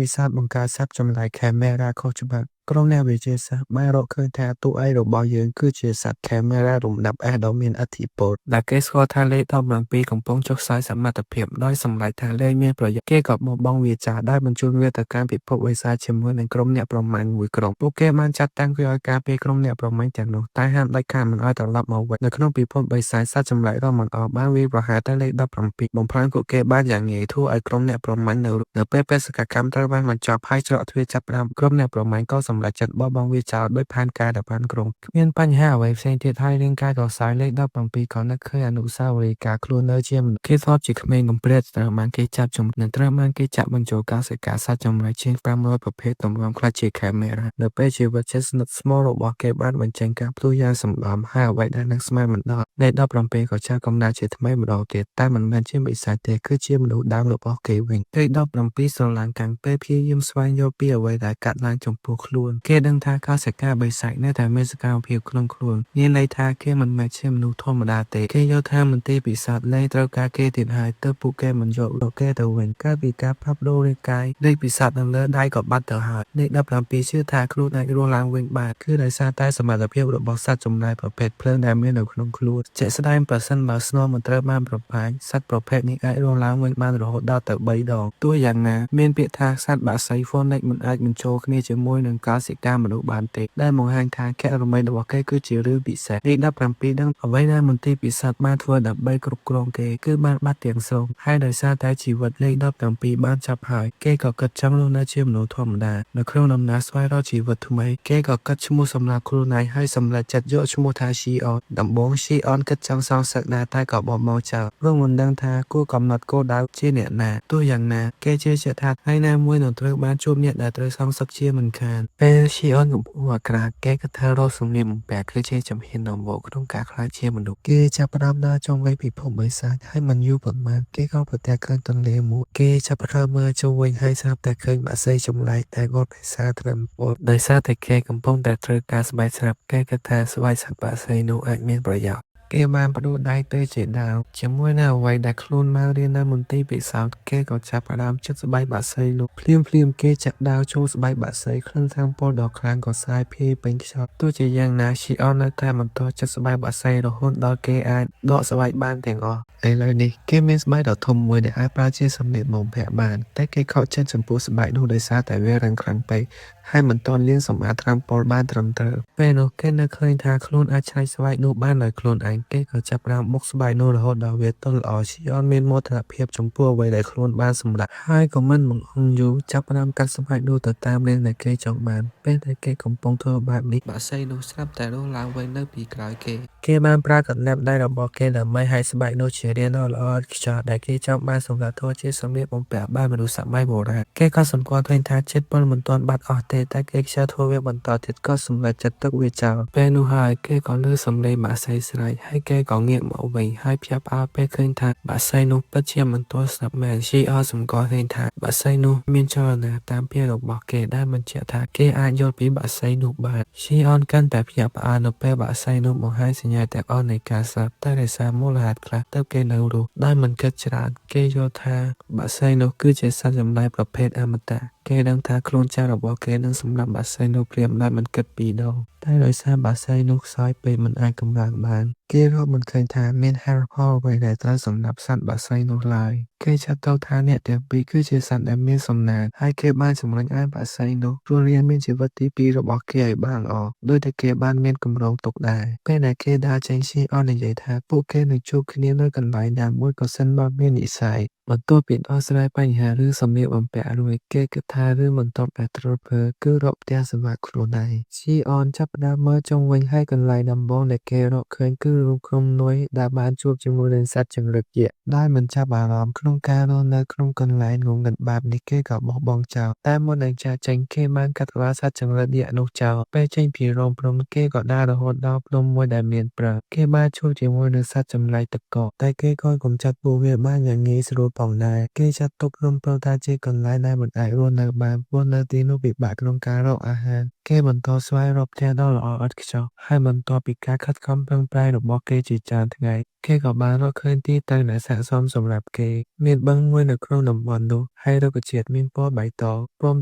ពិសោធន៍បង្កើតសត្វចម្លែក Chimera ខុសច្បាប់ ក្រុមអ្នកវិទ្យាសាស្ត្របានរកឃើញថាតួឯករបស់យើងគឺជាសត្វ Chimera លំដាប់ S ដ៏មានឥទ្ធិពល ដែលគេស្គាល់ថាលេខ17កំពុងចុះខ្សោយសមត្ថភាពដោយសម្រេចថាលែងមានប្រយោជន៍គេក៏បោះបង់វាចោលដោយបញ្ជូនវាទៅកាន់ពិភពបិសាចជាមួយនឹងក្រុមអ្នកប្រមាញ់មួយក្រុមពួកគេបានចាត់តាំងវាឲ្យការពារក្រុមអ្នកប្រមាញ់ទាំងនោះតែហាមដាច់ខាតមិនឲ្យត្រឡប់មកវិញនៅក្នុងពិភពបិសាចសត្វចម្លែករស់មិនអស់បានវាយប្រហារទៅលេខ17បំផ្លាញពួកគេបានយ៉ាងងាយធ្វើឲ្យក្រុមអ្នកប្រមាញ់នៅនៅពេលបេសកកម្មត្រូវបានបញ្ចប់ហើយច្រកទ្វារចាប់ផ្ដើមក្រុមអ្នកប្រមាញ់ក៏សម្រេចចិត្តបោះបង់វាចោលដោយផែនការដែលបានគ្រោងគ្មានបញ្ហាអ្វីផ្សេងទៀតហើយរាងកាយក៏ខ្សោយលេខ17ក៏នឹកឃើញអនុស្សាវរីយ៍កាលខ្លួននៅជាមនុស្សគេធ្លាប់ជាក្មេងកំព្រាត្រូវបានគេចាប់ជំនិងត្រូវបានគេចាក់បញ្ចូលកោសិកាសត្វចម្លែកជាង500ប្រភេទទម្រាំក្លាយជា Chimera នៅពេលជីវិតជិតស្និទ្ធស្មោះរបស់គេបានបញ្ចេញការផ្ទុះយ៉ាងសម្បំហើយអ្វីដែលនឹងស្មានមិនដល់លេខ17ក៏ចាប់កំណើតជាថ្មីម្ដងទៀតតែមិនមែនជាបិសាចទេគឺជាមនុស្សដើមរបស់គេវិញលេខ17ស្រឡាញ់កាំងពេលព្យាយាមស្វែងយល់ពីអ្វីដែលកាត់ឡើងចំពោះខ្លួនគេដឹងថាកោសិកាបិសាចនៅតែមានសកម្មភាពក្នុងខ្លួនមានន័យថាគេមិនមែនជាមនុស្សធម្មតាទេគេយល់ថាមន្ទីរពិសោធន៍លែងត្រូវការគេទៀតហើយទើបពួកគេមិនយកលោកគេទៅវិញកើតពីការផ្លាស់ប្ដូររាងកាយលេខពិសោធន៍នៅលើដៃក៏បាត់ទៅហើយលេខ17ជឿថាខ្លួនអាចរស់ឡើងវិញបានគឺដោយសារតែសមត្ថភាពរបស់សត្វចម្លែកប្រភេទភ្លើងដែលមាននៅក្នុងខ្លួនជាក់ស្ដែងប្រសិនបើស្នំមិនត្រូវបានប្រផាញសត្វប្រភេទនេះអាចរស់ឡើងវិញបានរហូតដល់ទៅ3ដងទោះយ៉ាងណាមានពាក្យថាសត្វបក្សី Phoenix មិនអាចបញ្ចូលគ្នាជាមួយនឹងកោសិកាមនុស្សបានទេដែលបង្ហាញថាករមីរបស់គេគឺជារឿងពិសេសលេខ17ដឹងអ្វីដែលមន្ទីរពិសោធន៍បានធ្វើដើម្បីគ្រប់គ្រងគេគឺបានបាត់ទាំងស្រុងហើយដោយសារតែជីវិតលេខ17បានចាប់ហើយគេក៏គិតចង់រស់នៅជាមនុស្សធម្មតានៅក្នុងដំណើរស្វែងរកជីវិតថ្មីគេក៏គិតឈ្មោះសម្រាប់ខ្លួនឯងហើយសម្រេចចិត្តយកឈ្មោះថា Shion ដំបូង Shion គិតចង់សងសឹកដែរតែក៏បោះបង់ចោលព្រោះមិនដឹងថាគួរកំណត់គោលដៅជាអ្នកណាទោះយ៉ាងណាគេជឿជាក់ថាថ្ងៃណាមួយនឹងត្រូវបានជួបអ្នកដែលត្រូវសងសឹកជាមិនខានពេល Shion កំពុងអាក្រាតគេគិតថារកសម្លៀកបំពាក់គឺជាជំហានដំបូងក្នុងការក្លាយជាមនុស្សគេចាប់ផ្ដើមដើរជុំវិញពិភពបិសាចហើយមិនយូរប៉ុន្មានគេក៏ប្រទះឃើញទន្លេមួយគេចាប់ផ្ដើមមើលជុំវិញហើយស្រាប់តែឃើញបក្សីចម្លែកតែគាត់ភាសាត្រឹមពលដោយសារតែគេកំពុងតែត្រូវការស្បែកស្រាប់គេគិតថាស្បែកសត្វបក្សីនោះអាចមានប្រយោជន៍គេបានផ្ដួលដៃទៅជាដាវជាមួយនឹងអ្វីដែលខ្លួនបានរៀននៅមន្ទីរពិសោធន៍គេក៏ចាប់ផ្ដើមចិត្តស្បែកបក្សីនោះភ្លាមភ្លាមគេចាក់ដាវចូលស្បែកបក្សីក្លិនថ្នាំពុលដ៏ខ្លាំងក៏សាយភាយពេញខ្យល់ទោះជាយ៉ាងណាឈីអននៅតែបន្តចិត្តស្បែកបក្សីរហូតដល់គេអាចដកស្បែកបានទាំងអស់ឥឡូវនេះគេមានស្បែកដ៏ធំមួយដែលអាចប្រើជាសម្លៀកបំពាក់បានតែគេខកចិត្តចំពោះស្បែកនោះដោយសារតែវារឹងខ្លាំងពេកហើយមិនទាន់លាងសម្អាតថ្នាំពុលបានត្រឹមត្រូវពេលនោះគេនៅឃើញថាខ្លួនអាចច្នៃស្បែកនោះបានដោយខ្លួនឯងគេក៏ចាប់ផ្ដើមបុកស្បែកនោះរហូតដល់វាទន់ល្អឈីអនមានមោទនភាពចំពោះអ្វីដែលខ្លួនបានសម្រេចហើយក៏មិនបង្អង់យូរចាប់ផ្ដើមកាត់ស្បែកនោះទៅតាមរាងដែលគេចង់បានពេលដែលគេកំពុងធ្វើបែបនេះបក្សីនោះស្រាប់តែរស់ឡើងវិញនៅពីក្រោយគេគេបានប្រើកន្លែបដៃរបស់គេដើម្បីហែកស្បែកនោះជារាងដ៏ល្អឥតខ្ចោះដែលគេចង់បានសម្រាប់ធ្វើជាសម្លៀកបំពាក់បែបមនុស្សសម័យបុរាណគេក៏សម្គាល់ឃើញថាជាតិពុលមិនទាន់បាត់អស់ទេតែគេខ្ជិលធ្វើវាបន្តទៀតក៏សម្រេចចិត្តទុកវាចោលពេលនោះហើយគេក៏ឮសំឡេងបក្សីស្រែកហើយគេក៏ងាកមកវិញហើយភ្ញាក់ផ្អើលពេលឃើញថាបក្សីនោះពិតជាមិនទាន់ស្លាប់មែនឈីអសម្គាល់ឃើញថាបក្សីនោះមានចលនាតាមពាក្យរបស់គេដែលបញ្ជាក់ថាគេអាចយល់ពីបក្សីនោះបានឈីអនកាន់តែភ្ញាក់ផ្អើលនៅពេលបក្សីនោះបង្ហាញសញ្ញាទាំងអស់នៃការស្លាប់តែដោយសារមូលហេតុខ្លះទើបគេនៅរស់ដោយមិនគិតច្រើនគេយល់ថាបក្សីនោះគឺជាសត្វចម្លែកប្រភេទអមតៈគេដឹងថាខ្លួនចាស់របស់គេនឹងសម្លាប់បក្សីនោះភ្លាមដោយមិនគិតពីរដងតែដោយសារបក្សីនោះខ្សោយពេកមិនអាចកម្រើកបានគេរកមិនឃើញថាមានហេតុផលអ្វីដែលត្រូវសម្លាប់សត្វបក្សីនោះឡើយគេចាត់ទុកថាអ្នកទាំងពីរគឺជាសត្វដែលមានសំណាងហើយគេបានជំរុញឲ្យបក្សីនោះរស់រានមានជីវិតទីពីររបស់គេឲ្យបានល្អដោយតែគេបានមានគម្រោងទុកដែរពេលដែលគេដើរចេញឈីអននិយាយថាពួកគេនឹងជួបគ្នានៅកន្លែងណាមួយក៏សិនបើមាននិស្ស័យបន្ទាប់ពីដោះស្រាយបញ្ហារឿងសម្លៀកបំពាក់រួចគេគិតថារឿងបន្ទាប់ដែលត្រូវធ្វើគឺរកផ្ទះសម្រាប់ខ្លួនឯងឈីអនចាប់ផ្ដើមមើលជុំវិញហើយកន្លែងដំបូងដែលគេរកឃើញគឺរូងភ្នំនួយដែលបានជួបជាមួយនឹងសត្វចង្រិតយក្សដោយមិនចាប់អារម្មណ៍ក្នុងការរស់នៅក្នុងកន្លែងងងឹតបែបនេះគេក៏បោះបង់ចោលតែមុននឹងចាកចេញគេបានកាត់ក្បាលសត្វចង្រិតយក្សនោះចោលពេលចេញពីរោងភ្នំគេក៏ដើររហូតដល់ភ្នំមួយដែលមានប្រើគេបានជួបជាមួយនឹងសត្វចម្លែកទឹកកកតែគេក៏កម្ចាត់ពួកវាបានយ៉ាងងាយស្រួលផងដែរគេចាត់ទុកភ្នំព្រៅថាជាកន្លែងដែលមិនអាចរស់នៅបានព្រោះនៅទីនោះពិបាកក្នុងការរកអាហារ គេបន្តស្វែងរកផ្ទះដ៏ល្អឥតខ្ចោះ ហើយបន្ទាប់ពីការខិតខំប្រឹងប្រែងរបស់គេជាច្រើនថ្ងៃ គេក៏បានរកឃើញទីតាំងដែលស័ក្តិសមសម្រាប់គេ មានបឹងមួយនៅក្នុងតំបន់នោះ ហើយរុក្ខជាតិមានពណ៌បៃតង ព្រម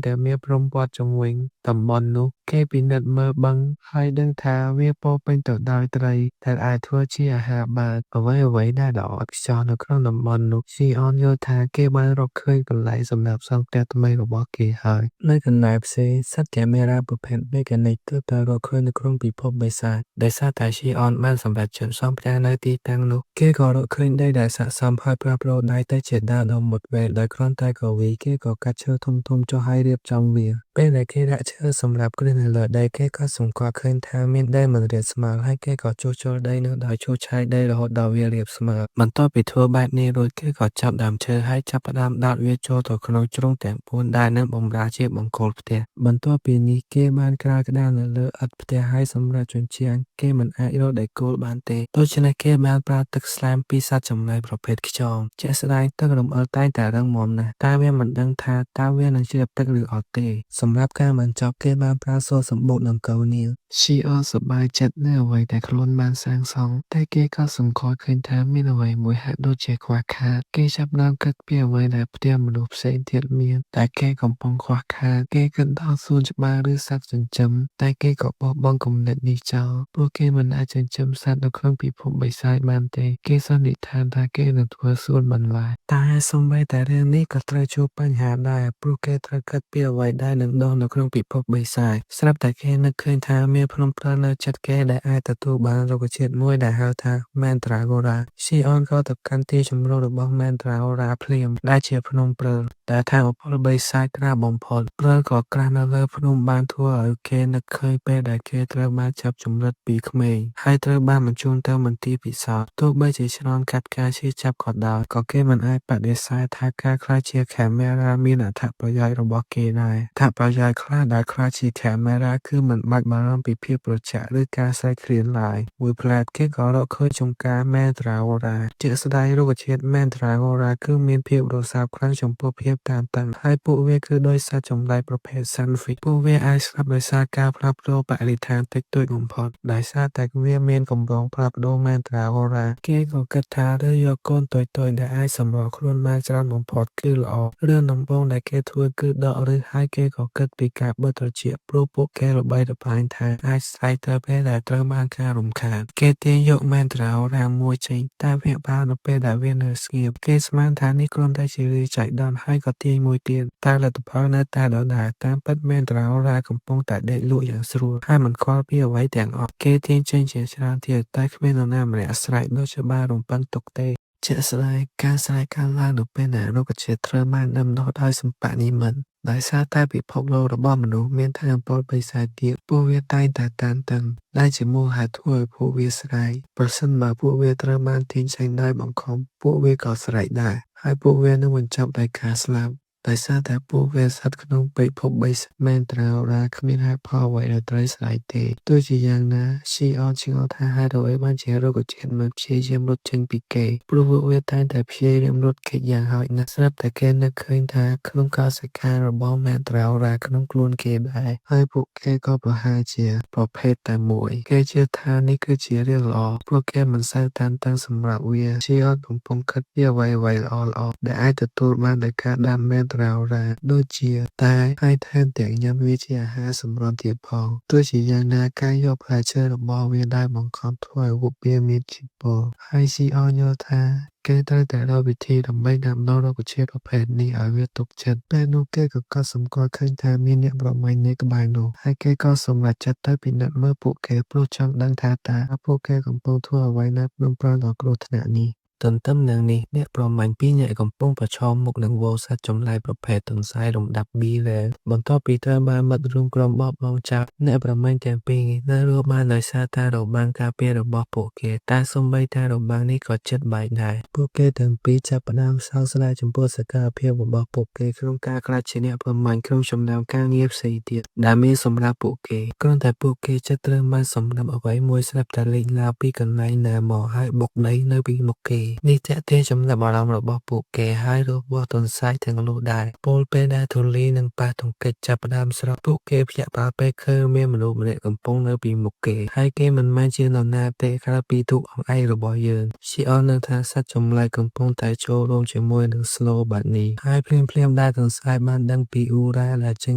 ទាំងមានព្រំព័ទ្ធជុំវិញតំបន់នោះ គេពិនិត្យមើលបឹងហើយដឹងថាវាពោរពេញទៅដោយត្រីដែលអាចធ្វើជាអាហារបាន អ្វីៗដែលល្អឥតខ្ចោះនៅក្នុងតំបន់នោះ ស៊ីអនយល់ថាគេបានរកឃើញកន្លែងសម្រាប់សង់ផ្ទះថ្មីរបស់គេហើយ នៅកន្លែងផ្សេង សត្វកាមេរ៉ាប្រភេទមេកានិកទើបតែរកឃើញនៅក្នុងពិភពបិសាច ដោយសារតែស៊ីអនបានសម្រេចចិត្តសង់ផ្ទះនៅទីតាំងនោះ គេក៏រកឃើញដីដែលស័ក្តិសមហើយផ្លាស់ប្ដូរដៃទៅជាដាវដ៏មុតវែងដោយគ្រាន់តែគ្រវីគេក៏កាត់ឈើធំៗចុះហើយរៀបចំវា ពេលដែលគេដាក់ឈើសម្រាប់គ្រឹះនៅលើដីគេក៏សម្គាល់ឃើញថាមានដីមិនរាបស្មើហើយគេក៏ជួសជុលដីនោះដោយឈូសឆាយដីរហូតដល់វារាបស្មើ បន្ទាប់ពីធ្វើបែបនេះរួចគេក៏ចាប់ដើមឈើហើយចាប់ផ្ដើមដោតវាចូលទៅក្នុងជ្រុងទាំងបួនដែលនឹងបម្រើជាបង្គោលផ្ទះ បន្ទាប់ពីនេះគេបានក្រាលក្ដារនៅលើឥដ្ឋផ្ទះហើយសម្រាប់ជញ្ជាំងគេមិនអាចរកដែកគោលបានទេដូច្នេះគេបានប្រើទឹកស្លែមពីសត្វចម្លែកប្រភេទខ្យងជាក់ស្ដែងទឹករំអិលតែងតែរឹងមាំណាស់តែវាមិនដឹងថាតើវានឹងជ្រាបទឹកឬអត់ទេសម្រាប់ការបញ្ចប់គេបានប្រើសូត្រសម្បុកដង្កូវនាង ชีអសប្បាយចិត្តនៅអ្វីដែលខ្លួនបានសាងសង់តែគេក៏សម្គាល់ឃើញថាមានអ្វីមួយហាក់ដូចជាខ្វះខាតគេចាប់ផ្ដើមគិតពីអ្វីដែលផ្ទះមនុស្សផ្សេងទៀតមានតែគេកំពុងខ្វះខាតគេគិតដល់សួនច្បារឬសត្វចិញ្ចឹមតែគេក៏បោះបង់គំនិតនេះចោលព្រោះគេមិនអាចចិញ្ចឹមសត្វនៅក្នុងពិភពបិសាចបានទេគេសន្និដ្ឋានថាគេនឹងធ្វើសួនបន្លែតែសូម្បីតែរឿងនេះក៏ត្រូវជួបបញ្ហាដែរព្រោះគេត្រូវគិតពីអ្វីដែលនឹងដុះនៅក្នុងពិភពបិសាចស្រាប់តែគេនឹកឃើញថាមានភ្នំព្រិលនៅជិតគេដែលអាចទទួលបានរុក្ខជាតិមួយដែលហៅថា Mandragora ស៊ីអនក៏ទៅកាន់ទីជម្រករបស់ Mandragora ភ្លាមដែលជាភ្នំព្រិលដែលថាមពលបិសាចក្រាស់បំផុតព្រិលក៏ក្រាស់នៅលើភ្នំបានធ្វើឲ្យគេនឹកឃើញពេលដែលគេត្រូវបានចាប់ជំរិតពីក្មេងហើយត្រូវបានបញ្ជូនទៅមន្ទីរពិសោធន៍ទោះបីជាឆ្លងកាត់ការឈឺចាប់ក៏ដោយក៏គេមិនអាចបដិសេធថាការក្លាយជា Chimera មានអត្ថប្រយោជន៍របស់គេដែរអត្ថប្រយោជន៍ខ្លះដែលក្លាយជា Chimera គឺមិនបាច់បារម្ភពីភាពត្រជាក់ឬការស្រេកឃ្លានឡើយមួយភ្លែតគេក៏រកឃើញចំការ Mandragora ជាក់ស្ដែងរុក្ខជាតិ Mandragora គឺមានភាពរសើបខ្លាំងចំពោះភាពតានតឹងហើយពួកវាគឺដូចសត្វចម្លែកប្រភេទ Sunfish ពួកវាអាចស្លាប់ដោយសារការផ្លាស់ប្ដូរបរិស្ថានតិចតួចបំផុតដោយសារតែវាមានកម្រងផ្លាស់ប្ដូរ Mandragora គេក៏គិតថារើសយកកូនតូចៗដែលអាចសម្របខ្លួនបានច្រើនបំផុតគឺល្អរឿងដំបូងដែលគេធ្វើគឺដកឫសហើយគេក៏គិតពីការបិទត្រចៀកព្រោះពួកគេល្បីល្បាញថាអាចស្រែកទៅពេលដែលត្រូវបានការរំខានគេទាញយក Mandragora មួយចេញតែភ្ញាក់ផ្អើលនៅពេលដែលវានៅស្ងៀមគេស្មានថានេះគ្រាន់តែជារឿងចៃដន្យហើយក៏ទាញមួយទៀតតែលទ្ធផលនៅតែដដែលតាមពិត Mandragora កំពុងតែដេកលក់យ៉ាងស្រួលហើយមិនខ្វល់ពីអ្វីទាំងអស់គេទាញចេញជាច្រើនទៀតតែគ្មាននរណាម្នាក់ស្រែកដូចជាបានរំពឹងទុកទេជាក់ស្ដែងការស្រែកកើតឡើងនៅពេលដែលរុក្ខជាតិត្រូវបានដាំដុះដោយសិប្បនិម្មិតដោយសារតែពិភពលោករបស់មនុស្សមានថាមពលបិសាចទៀតពួកវាតែងតែតានតឹងដែលជាមូលហេតុធ្វើឲ្យពួកវាស្រែកប្រសិនបើពួកវាត្រូវបានទាញចេញដោយបង្ខំពួកវាក៏ស្រែកដែរហើយពួកវានឹងបញ្ចប់ដោយការស្លាប់ដោយសារតែពួកវាស្ថិតក្នុងពិភពបិសាច Mandragora គ្មានហេតុផលអ្វីដែលត្រូវស្រែកទេទោះជាយ៉ាងណា ស៊ីអនឆ្ងល់ថាហេតុអ្វីបានជារុក្ខជាតិមិនព្យាយាមរត់ចេញពីគេព្រោះពួកវាតែងតែព្យាយាមរត់គេចយ៉ាងហោចណាស់ស្រាប់តែគេនឹកឃើញថាក្នុងកោសិការបស់ Mandragora ក្នុងខ្លួនគេដែរហើយពួកគេក៏ប្រហែលជាប្រភេទតែមួយគេជឿថានេះគឺជារឿងល្អព្រោះគេមិនសូវតានតឹងសម្រាប់វាស៊ីអនកំពុងគិតពីអ្វីៗល្អៗដែលអាចទទួលបានដោយការដាំ Mandragora ដូចជាតែហើយថែមទាំងញ៉ាំវាជាអាហារសម្រន់ទៀតផងទោះជាយ៉ាងណាការយកផ្លែឈើរបស់វាដោយបង្ខំធ្វើឲ្យពួកវាមានជាតិពុលហើយស៊ីអនយល់ថាគេត្រូវតែរកវិធីដើម្បីដាំដុះរុក្ខជាតិប្រភេទនេះឲ្យវាទុកចិត្តពេលនោះគេក៏កត់សម្គាល់ឃើញថាមានអ្នកប្រមាញ់នៅក្បែរនោះហើយគេក៏សម្រេចចិត្តទៅពិនិត្យមើលពួកគេព្រោះចង់ដឹងថាតើពួកគេកំពុងធ្វើអ្វីនៅភ្នំព្រិលដ៏គ្រោះថ្នាក់នេះទន្ទឹមនឹងនេះអ្នកប្រមាញ់ពីរនាក់កំពុងប្រឈមមុខនឹងហ្វូងសត្វចម្លែកប្រភេទទន្សាយលំដាប់ B ដែលបន្ទាប់ពីត្រូវបានមិត្តរួមក្រុមបោះបង់ចោលអ្នកប្រមាញ់ទាំងពីរនៅរស់បានដោយសារតែរបាំងការពាររបស់ពួកគេតែសូម្បីតែរបាំងនេះក៏ជិតបែកដែរពួកគេទាំងពីរចាប់ផ្ដើមសោកស្ដាយចំពោះសកម្មភាពរបស់ពួកគេក្នុងការក្លាយជាអ្នកប្រមាញ់ក្នុងចំណោមការងារផ្សេងទៀតដែលមានសម្រាប់ពួកគេគ្រាន់តែពួកគេចិត្តត្រូវបានសម្លាប់អ្វីមួយស្រាប់តែលេចឡើងពីកន្លែងណាមកហើយបុកដីនៅពីមុខគេ នេះទាក់ទាញចំណាប់អារម្មណ៍របស់ពួកគេហើយរបស់ទន្សាយទាំងនោះដែរពលពេលដែលធូលីនិងប៉ះទង្គិចចាប់ផ្ដើមស្រក់ពួកគេភ្ញាក់ផ្អើលពេលឃើញមានមនុស្សម្នាក់កំពុងនៅពីមុខគេហើយគេមិនមែនជានរណាទេក្រៅពីតួអង្គឯករបស់យើង ឈីអននឹងថាសត្វចម្លែកកំពុងតែចូលរួមជាមួយនឹង Snow Bunny ហើយភ្លាមៗដែលទន្សាយបានដឹងពីអ៊ូរ៉ាដែលចេញ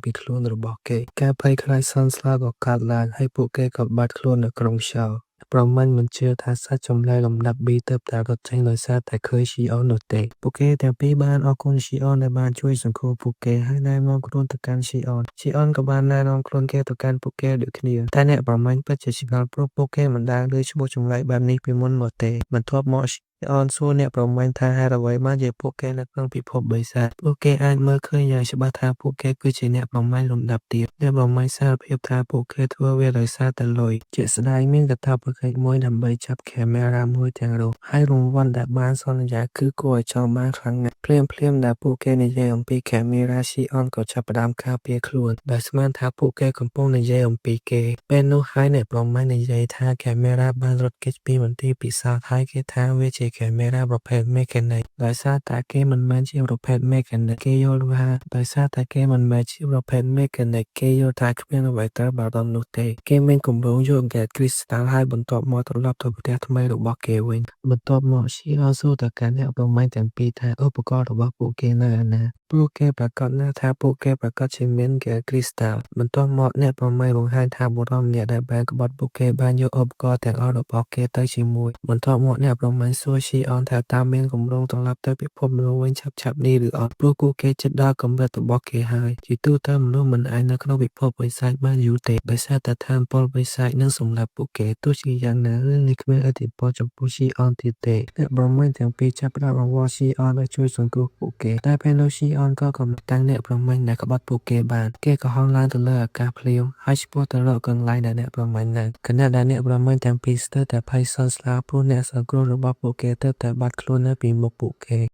ពីខ្លួនរបស់គេការភ័យខ្លាចសន់ស្លោក៏កើតឡើងហើយពួកគេក៏បាត់ខ្លួននៅក្នុងខ្យល់ប្រមាញ់មិនជឿថាសត្វចម្លែកលំដាប់ B ទើបតែរត់ចេញដោយសារតែឃើញឈីអននោះទេពួកគេទាំងពីរបានអរគុណឈីអនដែលបានជួយសង្គ្រោះពួកគេហើយណែនាំខ្លួនទៅកាន់ឈីអនឈីអនក៏បានណែនាំខ្លួនគេទៅកាន់ពួកគេដូចគ្នាតែអ្នកប្រមាញ់ពិតជាឆ្ងល់ព្រោះពួកគេមិនដែលឮឈ្មោះចម្លែកបែបនេះពីមុនមកទេបន្ទាប់មកឈីអនសួរអ្នកប្រមាញ់ថាហេតុអ្វីបានជាពួកគេនៅក្នុងពិភពបិសាចពួកគេអាចមើលឃើញយ៉ាងច្បាស់ថាពួកគេគឺជាអ្នកប្រមាញ់លំដាប់ទាបអ្នកប្រមាញ់សារភាពថាពួកគេធ្វើវាដោយសារតែលុយជាក់ស្ដែងមានកាតព្វកិច្ចមួយដើម្បីចាប់កាមេរ៉ាមួយទាំងរស់ហើយរង្វាន់ដែលបានសន្យាគឺគួរឲ្យចង់បានខ្លាំងណាស់ភ្លាមៗដែលពួកគេនិយាយអំពីកាមេរ៉ាឈីអនក៏ចាប់ផ្ដើមការពារខ្លួនដោយស្មានថាពួកគេកំពុងនិយាយអំពីគេពេលនោះហើយអ្នកប្រមាញ់និយាយថាកាមេរ៉ាបានរត់គេចពីមន្ទីរពិសោធន៍ហើយគេថាវាជាកាមេរ៉ាប្រភេទ Mechanic ដោយសារតែគេមិនមែនជាប្រភេទ Mechanic គេយល់ថាដោយសារតែគេមិនមែនជាប្រភេទ Mechanic គេយល់ថាគ្មានអ្វីត្រូវបារម្ភនោះទេគេមានគម្រោងយក Gate Crystal ហើយបន្ទាប់មកត្រឡប់ទៅផ្ទះថ្មីរបស់គេវិញបន្ទាប់មកឈីអនសួរទៅកាន់អ្នកប្រមាញ់ទាំងពីរថាឧបករណ៍របស់ពួកគេនៅឯណាព្រោះគេប្រាកដណាស់ថាពួកគេប្រាកដជាមាន Gate Crystal បន្ទាប់មកអ្នកប្រមាញ់បង្ហាញថាបុរសម្នាក់ដែលបានក្បត់ពួកគេបានយកឧបករណ៍ទាំងអស់របស់គេទៅជាមួយបន្ទាប់មកអ្នកប្រមាញ់សួរឈីអនថាតើមានគម្រោងត្រឡប់ទៅពិភពមនុស្សវិញឆាប់ៗនេះឬអត់ព្រោះពួកគេជិតដល់កម្រិតរបស់គេហើយជាទូទៅមនុស្សមិនអាចនៅក្នុងពិភពបិសាចបានយូរទេដោយសារតែថាមពលបិសាចនឹងសម្លាប់ពួកគេទោះជាយ៉ាងណារឿងនេះគ្មានឥទ្ធិពលចំពោះឈីអនទៀតទេអ្នកប្រមាញ់ទាំងពីរចាប់ផ្ដើមអង្វរឈីអនឲ្យជួយសង្គ្រោះពួកគេតែពេលនោះឈីអនក៏កំណត់តាំងអ្នកប្រមាញ់ដែលក្បត់ពួកគេបានគេក៏ហោះឡើងទៅលើអាកាសភ្លាមហើយឆ្ពោះទៅរកកន្លែងដែលអ្នកប្រមាញ់នៅខណៈដែលអ្នកប្រមាញ់ទាំងពីរស្ទើរតែភ័យសន្ស្លាព្រោះអ្នកសង្គ្រោះរបស់ពួកគេទើបតែបាត់ខ្លួននៅពីមុខពួកគេ។